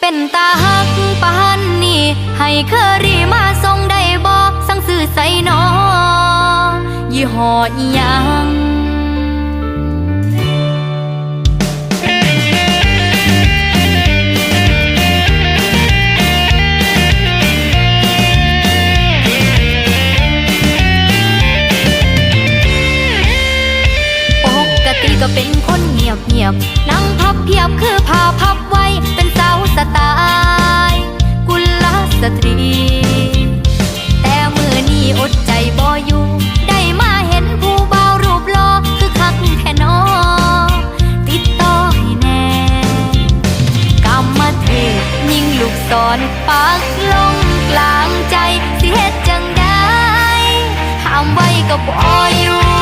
ເປັນຕາຮັກປານນີ້ ໃຫ້ເຄີຣີມາສົ່ງໄດ້ບໍ່? ສັ່ງຊື້ໃສນໍ? ຍີ່ຫໍ້ອີ່ຫຍັງ? ປົກກະຕິກໍເປັນຄົນງຽບໆ ນັ່ງພັບພຽບຄືຜ້າພັບໄວ້ ເປັນສາວສະໄຕລ໌ກຸລະສະຕຣີ. ແຕ່ມື້ນີ້ອົດໃຈບໍ່ຢູ່ ໄດ້ມາເຫັນຜູ້ບ່າວຮູບຫຼໍ່ ຄືຄັກແທ້ນໍ ຕິດຕໍ່ໃຫ້ແນ່. ກຳມະເທບຍິງລູກສອນ ປັກລົງກາງໃຈ ຊິເຮັດຈັ່ງໃດ ຫ້າມໄວ້ກໍບໍ່ຢູ່.